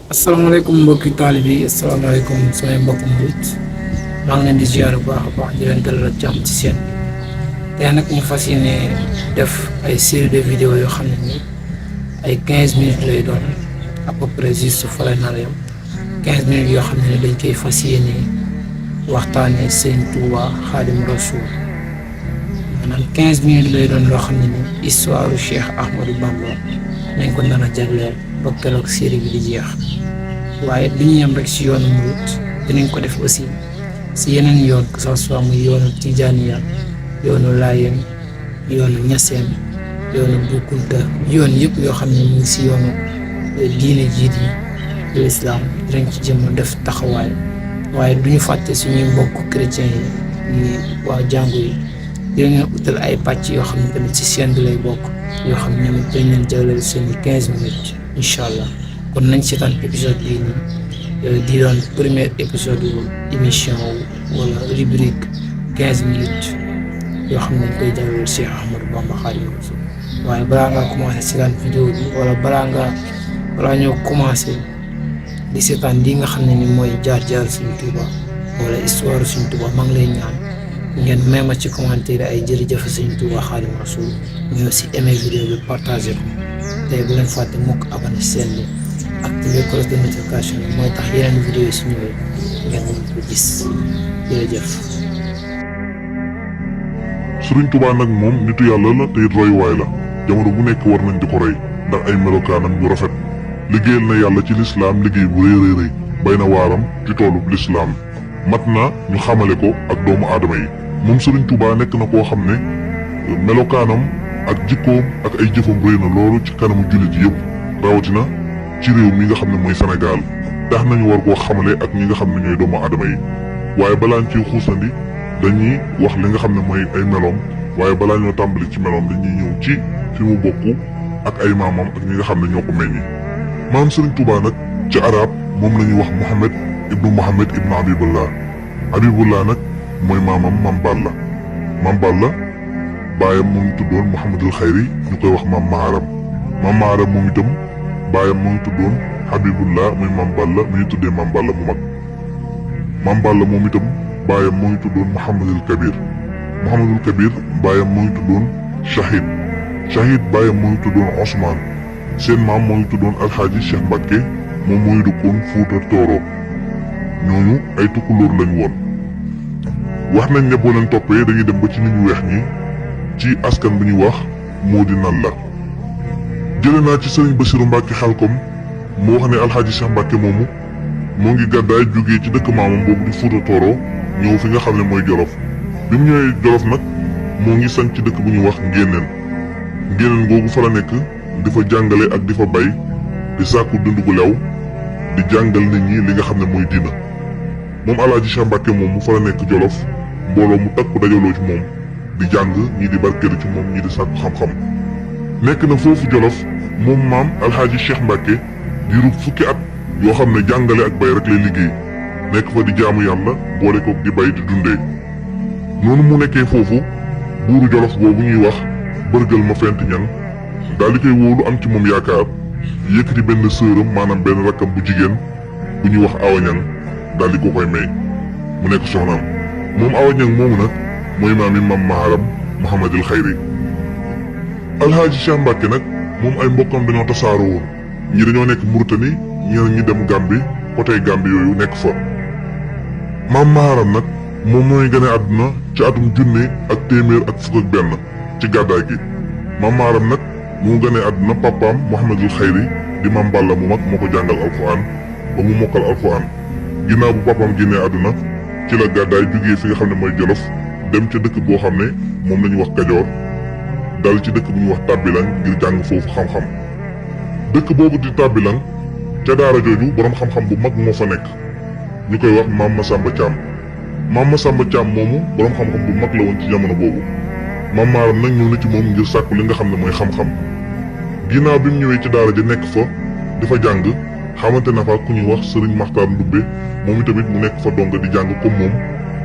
asalaamaaleykum mbokki taalibe yi asalaamaaleykum samay mbokku murit maa ngi leen di ziar bu baax a baax di leen dalal jàmm ci seen tey nag ñu fas yéene def ay série de vidéo yoo xam ne nii ay 15 minutes lay doon à peu près juste fa la nar a yem 15 minutes yoo xam ne dañ koy fas yéene waxtaanee Sëñ Tuuba Xaadimu Rasuul maanaam 15 minutes lay doon loo xam ne nii histoire Cheikh Ahmadou Bamba nañ ko nar a jagleel ba keroog série bi di jeex. waaye du ñu yem rek ci yoonu murit dinañ ko def aussi ci yeneen yoon que ça soit muy yoonu Tijaaniya yoonu Laayeen yoonu Ñaseen yoonu Bukunta yoon yëpp yoo xam ne mu ngi ci yoonu diine jii di lislaam dinañ ci jëm def taxawaay waaye du ñu fàtte suñuy mbokk chrétien yi ñi waa jàngu yi dinañ utal ay pàcc yoo xam ne tamit ci seen bi lay bokk yoo xam ne ñoom dañ leen jagleel seeni 15 minutes incha allah. kon nañ seetaan épisode bii nii di doon premier épisode émission wala rubrique 15 minutes yoo xam ne dañ koy jagleel Cheikh Ahmadou Bamba Xaadimu Rasuul waaye balaa ngaa commencé seetaan vidéo bi wala balaa ñoo commencé di seetaan lii nga xam ne ni mooy jaar-jaar Sëñ Tuuba wala histoire Sëñ Tuuba maa ngi lay ñaan ngeen may ma ci commentaire ay jërëjëf Sëñ Tuuba Xaadimu Rasuul mais aussi aimé vidéo bi partagé ko tey bu leen fàtte mukk abonné seen bi activer cloche de notification yi mooy tax yeneen vidéo yi su ñëwee ngeen mën ko gis jërëjëf. Sëriñ Tuubaa nag moom nitu yàlla la te it royuwaay la jamono bu nekk war nañ di ko roy ndax ay melokaanam yu rafet liggéeyal na yàlla ci lislaam liggéey bu rëy rëy bay na waaram ci toolub lislaam mat na ñu xamale ko ak doomu aadama yi moom Sëriñ Tuubaa nekk na koo xam ne melokaanam ak jikkoom ak ay jëfam rëy na loolu ci kanamu jullit yëpp rawatina ci réew mi nga xam ne mooy Sénégal tax nañu war koo xamale ak ñi nga xam ne ñooy doomu aadama yi waaye balaa ñu ciy xuusandi dañuy wax li nga xam ne mooy ay meloom waaye balaa ñoo tàmbali ci meloom dañuy ñëw ci fi mu bokk ak ay maamam ak ñi nga xam ne ñoo ko meññi. maam Sëriñ Tuubaa nag ci arab moom la ñuy wax Muhammad ibnu Habibullah Habibullah nag mooy maamam Mam Balla baayam mu ngi tuddoon Muhammadul Xayri ñu koy wax Mam Maharam moom itam baayam mu ngi tuddoon Habibullah muy Mam Balla mi ñu tuddee Mam Balla mu mag Mam Balla moom itam baayam mu ngi tuddoon Muhammadul Kabir baayam mu ngi tuddoon Shahid baayam mu ngi tuddoon Ousmane seen maam mu ngi tuddoon Alxaaji Cheikh Mbacke moom mooy dëkkoon Fuuta Tooro ñooñu ay tukkulóor lañ woon. wax nañ ne boo leen toppee dañuy dem ba ci nit ñu weex ñi ci askan bu ñuy wax moo di nan la. jële naa ci sëriñ Basiru Mbàkke Xelkom mu wax ne alxaaji Cheikh Mbàkke moomu moo ngi gàddaay jógee ci dëkk maamam boobu di Fuuta Tooro ñëw fi nga xam ne mooy Jolof bi mu ñëwee Jolof nag moo ngi sañ ci dëkk bu ñuy wax ngéeneen googu fa la nekk di fa jàngale ak di fa bay di sàkku dund gu lew di jàngal nit ñi li nga xam ne mooy diina moom alxaaji Cheikh Mbàkke moomu fa la nekk Jolof mbooloo mu takku dajaloo ci moom di jàng ñii di barkeelu ci moom ñii di sàkku xam-xam nekk na foofu Jolof moom maam alxaaji Cheikh Mbacke diiru fukki at yoo xam ne jàngale ak bay rek lay liggéey nekk fa di jaamu yàlla boole ko di bay di dundee noonu mu nekkee foofu buuru Jolof boobu ñuy wax bërgal ma fent ñan daal di koy wóolu am ci moom yaakaar yëkkati benn sëram maanaam benn rakkam bu jigéen bu ñuy wax Awa Ñang daal di ko koy may mu nekk soxnaam moom Awa Ñang moomu nag mooy maami Mam Maharam Muhammadul Xayri alxaaji Cheikh Mbacke nag moom ay mbokkam dañoo tasaaroo woon ñi dañoo nekk Mauritanie ñeneen ñi dem Gambie côté Gambie yooyu nekk fa Mam Maharam nag moom mooy gane àdduna ci atum junne ak téeméer ak fukk ak benn ci gàddaay gi Mam Maharam nag mu gane àdduna papaam Muhammadul Xayri di Mam Balla mu mag moo ko jàngal alxuraan ba mu mokkal alxuraan ginnaaw bu papaam génnee àdduna ci la gàddaay jógee fi nga xam ne mooy Jolof dem ca dëkk boo xam ne moom la ñuy wax Kajoor dal ci dëkk bu ñuy wax Tàbbilang ngir jàng foofu xam-xam dëkk boobu di Tàbbilang ca daara jooju boroom xam-xam bu mag moo fa nekk ñu koy wax Maam Masamba Caam moomu boroom xam-xam bu mag la woon ci jamono boobu Maam Maaram nag ñëw na ci moom ngir sàkku li nga xam ne mooy xam-xam ginnaaw bi mu ñëwee ci daara ja nekk fa dafa jàng xamante na fa ku ñuy wax Sëriñ Maxtaar Ndumbe moom itamit mu nekk fa donga di jàng comme moom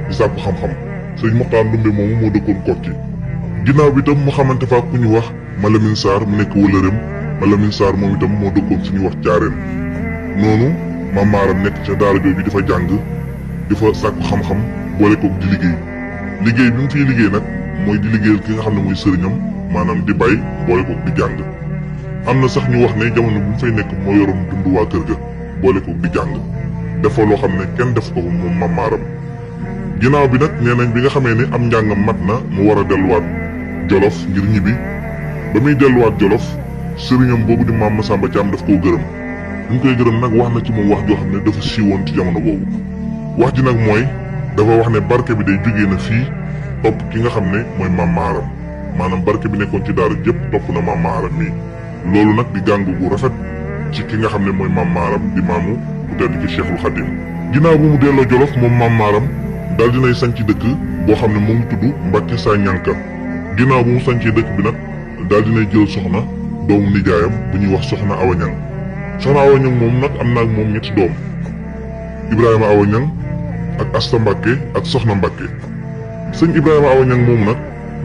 di sàkku xam-xam Sëriñ Maxtaar Ndumbe moomu moo dëkkoon Kokki ginnaaw bi tam mu xamante fa ku ñu wax Malamine Sarr mu nekk wëlëreem Malamine Sarr moom itam moo dëkkoon fu ñuy wax Caareen noonu maam maaram nekk ca daara jooju di fa jàng di fa sàkku xam-xam boole koog di liggéey bi mu fiy liggéey nag mooy di liggéeyal ki nga xam ne mooy sëriñam maanaam di bay boole koog di jàng. am na sax ñu wax ne jamono bi mu fay nekk moo yoroon dund waa kër ga boole koog di jàng defoo loo xam ne kenn def ko moom maam maaram. ginnaaw bi nag nee nañ bi nga xamee ne am njàngam mat na mu war a delluwaat Jolof ngir ñibbi ba muy delluwaat Jolof sëriñam boobu di maam Masamba Thiam daf koo gërëm. bu ñu koy gërëm nag wax na ci moom wax joo xam ne dafa siiwoon ci jamono boobu wax ji nag mooy dafa wax ne barke bi day jógee na fii topp ki nga xam ne mooy maam maaram maanaam barke bi nekkoon ci daara jëpp topp na maam maaram mii. loolu nag di gàng gu rafet ci ki nga xam ne mooy maam maaram di maamu bu tedd ki Cheikhul Khadim. ginnaaw bu mu delloo Jolof moom maam maaram daal dinay sanc dëkk boo xam ne mu ngi tudd Mbàkke Saa Ñanka. ginnaaw bu mu sancee dëkk bi nag daal dinay jël soxna doomu nijaayam bu ñuy wax soxna Awa Ñang. soxna Awa Ñang moom nag am na ak moom ñetti doom Ibrahima Awa Ñang ak Asta Mbàkke ak soxna Mbàkke. sëñ Ibrahima Awa Ñang moomu nag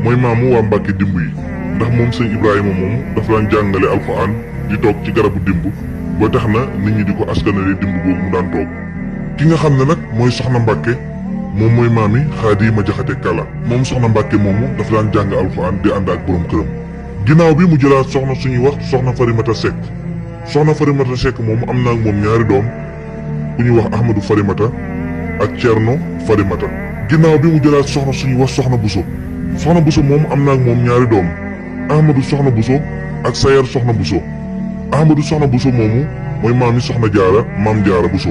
mooy maamu waa Mbàkke dimb yi ndax moom sëñ Ibrahima moomu dafa daan jàngale alxuraan di toog ci garabu dimb ba tax na nit ñi di ko askanale dimb boobu mu daan toog. ki nga xam ne nag mooy soxna Mbàkke moom mooy maami Xaadima Jaxate Kala moom soxna Mbàkke moomu dafa daan jàng alxuraan di ànd ak borom këram. ginnaaw bi mu jëlaat soxna suñuy wax soxna Farimata Sekk soxna Farimata Sekk moomu am na ak moom ñaari doom ku ñuy wax Ahmadou Farimata ak Cerno Farimata. ginnaaw bi mu jëlaat soxna suñuy wax soxna Buso soxna Buso moomu am na ak moom ñaari doom Ahmadou soxna Buso ak Sayar soxna Buso. Ahmadou soxna Buso moomu mooy maami soxna Jaara maam Jaara Buso.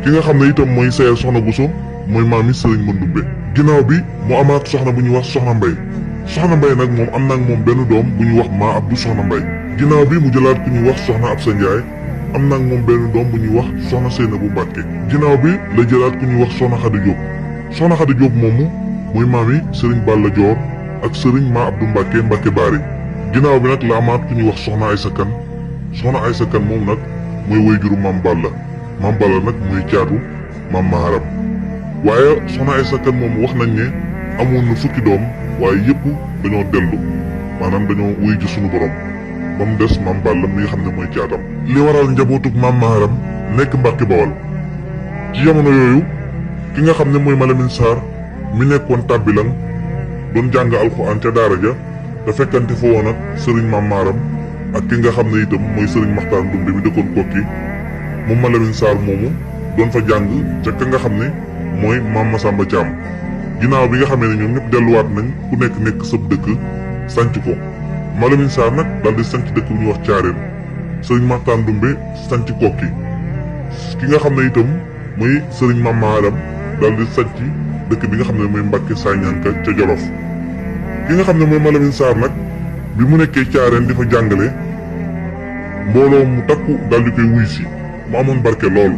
ki nga xam ne itam mooy Sayar soxna Buso mooy maami Sëriñ Mandumbe. ginnaaw bi mu amaat soxna bu ñuy wax soxna Mbay soxna Mbay nag moom am na ak moom benn doom bu ñuy wax maa Abdu soxna Mbay. ginnaaw bi mu jëlaat ku ñuy wax soxna Absa Njaay am na ak moom benn doom bu ñuy wax soxna Seynabu Mbàkke. ginnaaw bi la jëlaat ku ñuy wax soxna Xadi Jóob soxna Xadi Jóob moomu mooy maami Sëriñ Balla Joor ak Sëriñ maa Abdu Mbàkke Mbàkke Baari. ginnaaw bi nag la amaat ku ñuy wax soxna Aysa Kan soxna Aysa Kan moom nag mooy wayjuru maam Balla nag mooy caatu maam Maharam. waaye soxna Aysa Kan moom wax nañ ne amoon na fukki doom waaye yëpp dañoo dellu maanaam dañoo wuy ji sunu borom ba mu des maam Balla mi nga xam ne mooy caatam. li waral njabootug maam Maharam nekk Mbàkke Bawal ci jamono yooyu ki nga xam ne mooy Malamine Sarr mi nekkoon tàbbilang doon jàng alxuraan ca daara ja te fekkante fa woon ak sëriñ maam Maharam ak ki nga xam ne itam mooy sëriñ Maxtaar Ndumbe mi dëkkoon Kokki moom Malamine Sarr moomu doon fa jàng ca ka nga xam ne mooy maam Masamba Thiam. ginnaaw bi nga xamee ne ñoom ñëpp delluwaat nañ ku nekk sëb dëkk sanc ko Malamine Sarr nag daal di sanc dëkk bu ñuy wax Caareen sëriñ Maxtaar Ndumbe sanc Kokki ki nga xam ne itam muy sëriñ maam Maharam daal di sanc dëkk bi nga xam ne mooy Mbàkke Saa Ñanka ca Jolof. ki nga xam ne mooy Malamine Sarr nag bi mu nekkee Caareen di fa jàngale mbooloo mu takku daal di koy wuy si mu amoon barke lool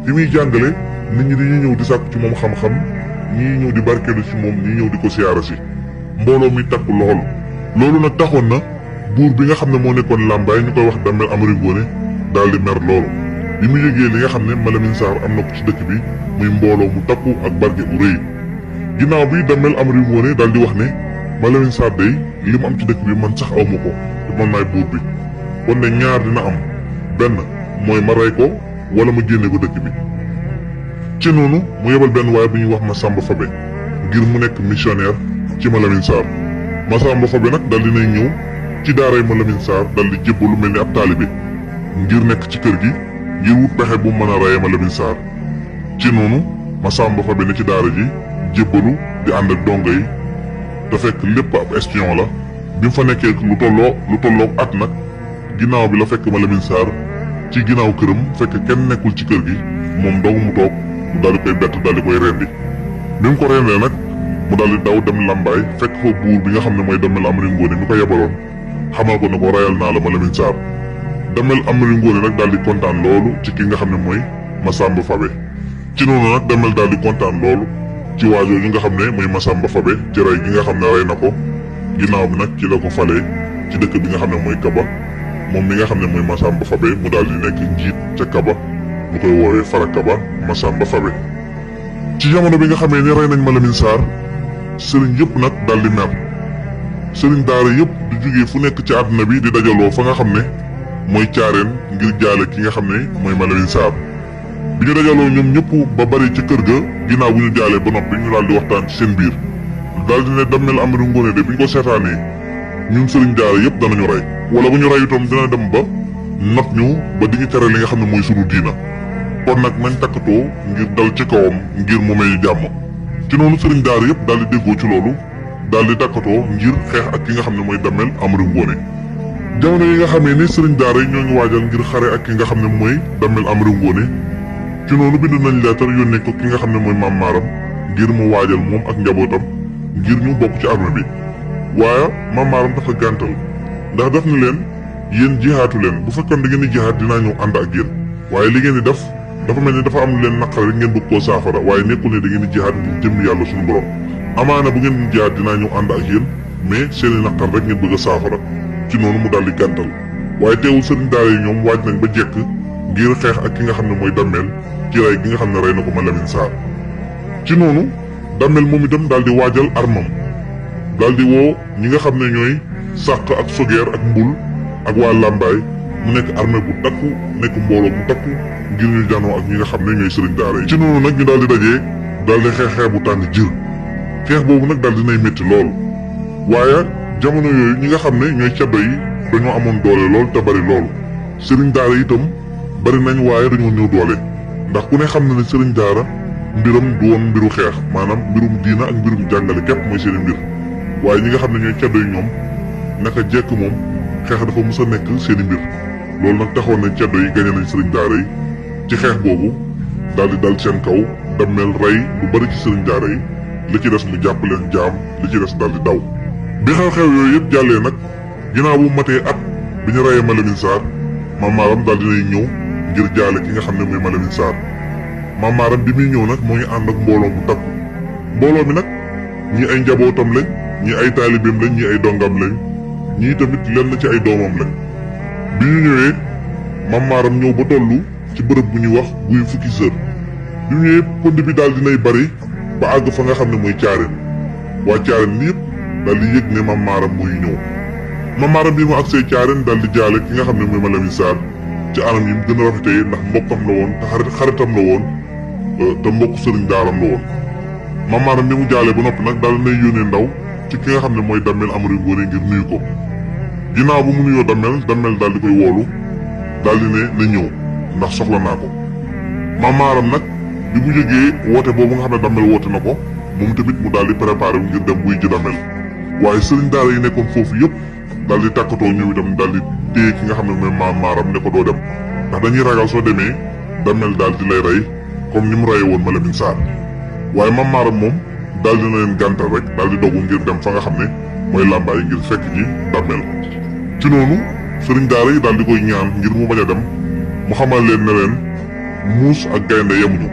fi muy jàngale nit ñi dañuy ñëw di sàkku ci moom xam-xam ñii ñëw di barkeelu ci moom ñii ñëw di ko siyaara si mbooloo mi takku lool. loolu nag taxoon na buur bi nga xam ne moo nekkoon Lambaay ñu koy wax Damel Amari Ngoone daal di mer loolu bi mu yëgee li nga xam ne Malamine Sarr am na ko ci dëkk bi muy mbooloo mu takku ak barke bu rëy. ginnaaw bi Damel Amari Ngoone daal di wax ne Malamine Sarr day li mu am ci dëkk bi man sax awma ko te man maay buur bi kon ne ñaar dina am benn mooy ma rey ko wala ma génne ko dëkk bi. ci noonu mu yebal benn waaye bu ñuy wax Masamba Fabe ngir mu nekk missionnaire ci Malamine Sarr Masamba Fabe nag dal dinay ñëw ci daaray Malamine Sarr dal di jébbalu mel ni ab taalibe ngir nekk ci kër gi ngir wut pexe bu mën a reye Malamine Sarr. ci noonu Masamba Fabe ne ci daara ji jébbalu di ànd ak dongo yi te fekk lépp ab espion la bi mu fa nekkee lu tolloog at nag ginnaaw bi la fekk Malamine Sarr ci ginnaaw këram fekk kenn nekkul ci kër gi moom dong mu toog mu daal di koy bett daal di koy rendi bi mu ko rendee nag mu daal di daw dem Lambaay fekk fa buur bi nga xam ne mooy Damel Amari Ngoone mi ko yebaloon xamal ko ne ko rayal naa la Malamine Sarr. Damel Amari Ngoone nag daal di kontaan loolu ci ki nga xam ne mooy Masamba Fabe ci noonu nag Damel daal di kontaan loolu ci waajooju nga xam ne mooy Masamba Fabe ci rey gi nga xam ne rey na ko ginnaaw bi nag ci la ko falee ci dëkk bi nga xam ne mooy Kaba moom mi nga xam ne mooy Masamba Fabe mu daal di nekk njiit ca Kaba ñu koy woowee Fara Kaba Masamba Fabe. ci jamono bi nga xamee ne rey nañ Malamine Sarr sëriñ yëpp nag daal di mer sëriñ daara yëpp di jógee fu nekk ci àdduna bi di dajaloo fa nga xam ne mooy caareen ngir jaale ki nga xam ne mooy Malamine Sarr. bi ñu dajaloo ñoom ñëpp ba bari ci kër ga ginnaaw bu ñu jaalee ba noppi ñu daal di waxtaan ci seen biir daal di ne Damel Amadou Ngoné de bi ñu ko seetaanee ñun sëriñ daara yëpp danañu rey wala bu ñu rey itam dina dem ba not ñu ba di ñu tere li nga xam ne mooy sunu diina kon nag nañ takkatoo ngir dal ci kawam ngir mu may jàmm. ci noonu sëriñ daara yëpp daal di déggoo ci loolu daal di takkatoo ngir xeex ak ki nga xam ne mooy Damel Amadou Ngoné. jamono yi nga xamee ni sëriñ daara yi ñoo ngi waajal ngir xare ak ki nga xam ne mooy Damel Amadou Ngoné ci noonu bind nañ leetar yónnee ko ki nga xam ne mooy Mame Maram ngir mu waajal moom ak njabootam ngir ñu bokk ci armée bi waaye Mame Maram dafa gàntal ndax daf ni leen yéen jihaatu leen bu fekkoon da ngeen di jihaat dinaa ñëw ànd ak yéen waaye li ngeen di def dafa mel ni dafa am lu leen naqare rek ngeen bëgg koo saafara waaye nekkul ne da ngeen di jihaat ngir jëm yàlla suñu borom amaana bu ngeen di jihaat dinaa ñëw ànd ak yéen mais seeni naqar rek ngeen bëgg a saafara ci noonu mu daal di gàntal waaye teewul sëriñ daara yi ñoom waaj nañ ba jekk ngir xeex ak ki nga xam ne mooy Damel ci rey gi nga xam ne rey na ko Malamine Sarr. ci noonu Damel moom itam daal di waajal armam daal di woo ñi nga xam ne ñooy sàq ak sogeer ak mbul ak waa Lambaay mu nekk armée bu takku nekk mbooloo bu takku ngir ñu janoo ak ñi nga xam ne ñooy sëriñ daara yi. ci noonu nag ñu daal di dajee daal di xeex bu tàng jër xeex boobu nag daal dinay métti lool waaye jamono yooyu ñi nga xam ne ñooy caddo yi dañoo amoon doole lool te bari lool sëriñ daara yi itam bari nañ waaye dañoo néew doole ndax ku ne xam na ne sëriñ daara mbiram du woon mbiru xeex maanaam mbirum diina ak mbirum jàngale képp mooy seeni mbir waaye ñi nga xam ne ñooy caddo yi ñoom naka jekk moom xeex dafa mës a nekk seeni mbir loolu nag taxoon nañ caddo yi gañe nañ sëriñ daara yi ci xeex boobu daal di dal seen kaw Damel rey lu bari ci sëriñ daara yi li ci des mu jàpp leen jaam li ci des daal di daw. bi xew-xew yooyu yëpp jàllee nag ginnaaw bu matee at bi ñu reyee Malamine Sarr Mame Maram daal dinay ñëw ngir jaale ki nga xam ne mooy Malamine Sarr Mame Maram bi muy ñëw nag moo ngi ànd ak mbooloo bu takku mbooloo mi nag ñii ay njabootam lañ ñii ay taalibeem lañ ñii ay dongam lañ ñii tamit lenn ci ay doomam lañ. bi ñu ñëwee Mame Maram ñëw ba tollu ci bërëb bu ñuy wax guy fukki sër bi mu ñëwee pënd bi daal dinay bari ba àgg fa nga xam ne mooy caareen waa caareen li yëpp daal di yëg ne Mame Maram muy ñëw Mame Maram bi mu agsee caareen daal di jaale ki nga xam ne mooy Malamine Sarr ci anam yi mu gën a rafetee ndax mbokkam la woon te xaritam la woon te mbokk sëriñ daaram la woon Mame Maram bi mu jaalee ba noppi nag daal nay yónnee ndaw ci ki nga xam ne mooy Damel Amadou Ngoné ngir nuyu ko ginnaaw bu mu nuyoo Damel daal di koy woolu daal di ne na ñëw ndax soxla naa ko Mame Maram nag bi mu jógee woote boobu nga xam ne Damel woote na ko moom tamit mu daal di préparé wu ngir dem wuy ji Damel waaye sëriñ daara yi nekkoon foofu yëpp daal di takkatoo ñëw itam daal di téye ki nga xam ne mooy Mame Maram ne ko doo dem ndax dañuy ragal soo demee Damel daal di lay rey comme ni mu reyee woon Malamine Sarr waaye Mame Maram moom daal dina leen gàntal rek daal di dogu ngir dem fa nga xam ne mooy Lambaay ngir fekk ji Damel ci noonu sëriñ daara yi daal di koy ñaan ngir mu bañ a dem mu xamal leen ne leen muus ak gaynde yemuñu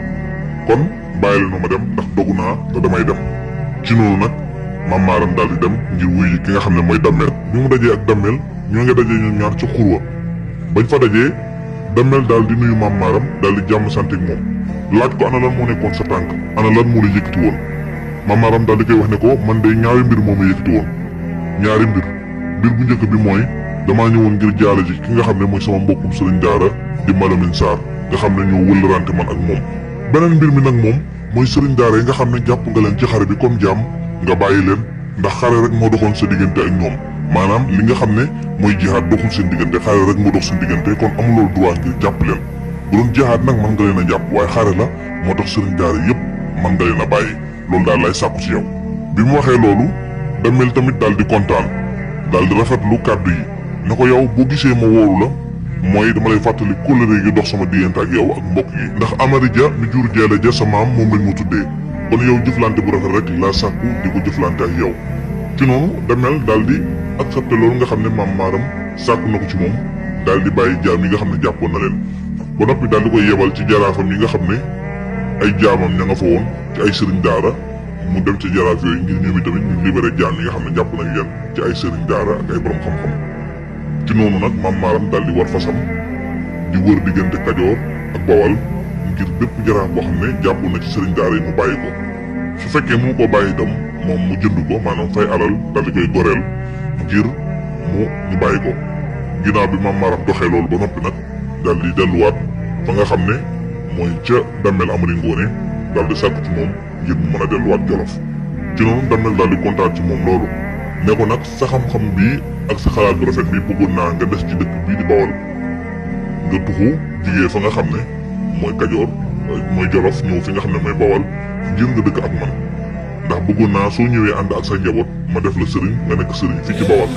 kon bàyyi leen ma dem ndax dogu naa te damay dem ci noonu nag Mame Maram daal di dem ngir wuy ki nga xam ne mooy Damel bi mu dajee ak Damel ñoo ngi dajee ñoom ñaar ci xurwa bañ fa dajee Damel daal di nuyu Mame Maram daal di jàmm sant ak moom laaj ko ana lan moo nekkoon sa tànk ana lan moo la yëkkati woon Mame Maram daal di koy wax ne ko man de ñaari mbir moo ma yëkkati woon ñaari mbir bu njëkk bi mooy damaa ñëwoon ngir jaale ji ki nga xam ne mooy sama mbokkum sëriñ daara di Malamine Sarr nga xam ne ñoo wëllarante man ak moom beneen mbir mi nag moom mooy sëriñ daara yi nga xam ne jàpp nga leen ci xare bi comme jaam nga bàyyi leen ndax xare rek moo doxoon sa diggante ak ñoom maanaam li nga xam ne mooy jihaad doxul seen diggante xare rek moo dox seen diggante kon amuloo droit ngir jàpp leen bu doon jihaad nag mën nga leen a jàpp waaye xare la moo tax sëriñ daara yëpp mën nga leen a bàyyi loolu daal lay sàkku ci yow. bi mu waxee loolu Damel tamit daal di kontaan daal di rafetlu kàddu yi ne ko yow boo gisee ma wóoru la mooy dama lay fàttali kóllëre gi dox sama diggante ak yow ak mbokk yi ndax Amady Dia mi jur Jeela Dia sa maam moom lañ ma tuddee kon yow jëflante bu rafet rek laa sàkku di ko jëflante ak yow ci noonu Damel daal di accepté loolu nga xam ne Mame Maram sàkku na ko ci moom daal di bàyyi jaam yi nga xam ne jàppoon na leen ba noppi daal di koy yebal ci jaraafam yi nga xam ne ay jaamam ña nga fa woon ci ay sëriñ daara mu dem ci jaraaf yooyu ngir ñoom tamit ñu libéré jaam yi nga xam ne jàpp nañ leen ci ay sëriñ daara ak ay borom xam-xam ci noonu nag Mame Maram daal di war fasam di wër diggante Kajoor ak Bawal ngir bépp jaraaf boo xam ne jàpp na ci sëriñ daara yi mu bàyyi ko su fekkee mu ko bàyyi itam moom mu jënd ko maanaam fay alal daal di koy goreel ngir ñu bàyyi ko ginnaaw bi maam Maram doxee loolu ba noppi nag daal di delluwaat fa nga xam ne mooy ca Damel Amari Ngoone daal di sàkk ci moom ngir mu mën a delluwaat Jolof. ci noonu Damel daal di kontaan ci moom loolu ne ko nag sa xam-xam bii ak sa xalaat bu rafet bi bëggoon naa nga des ci dëkk bii di Bawol nga tuxu jigee fa nga xam ne mooy Kajoor mooy Jolof ñëw fi nga xam ne mooy Bawol ngir nga dëkk ak man ndax bëggoon naa soo ñëwee ànd ak sa njaboot ma def la sëriñ nga nekk sëriñ fii ci Bawol.